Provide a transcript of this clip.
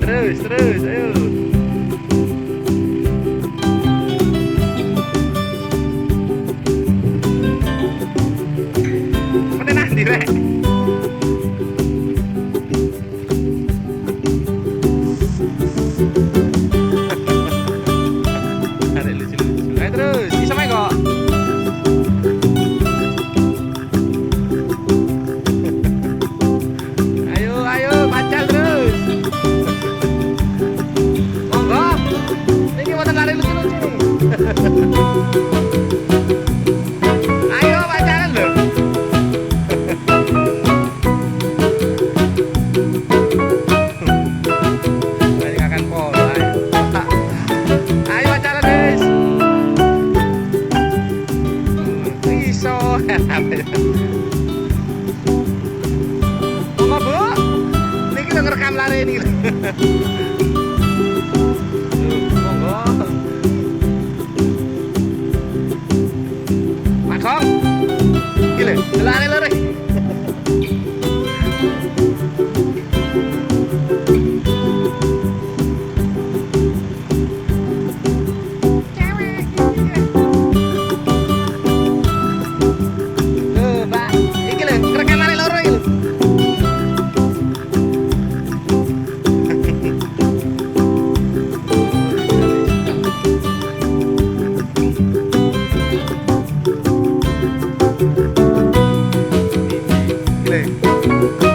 Terus, terus, ayo. Mana nanti rek? Ada lucu-lucu. Ayo terus, bisa main kok. Ayo, ayo, pacal terus. Monggo. Ini wonten lari lucu-lucu nih. Ayo pacaran lho. Banyak akan pola. Ayo pacaran guys. Iso. Monggo Bu. Niki lho ngerekam lare niki lho. Monggo. Pak Gong. Iki lho, delokane lho rek. Lho, Pak. Iki lho, ngerekam lare loro iki lho. Iki lho.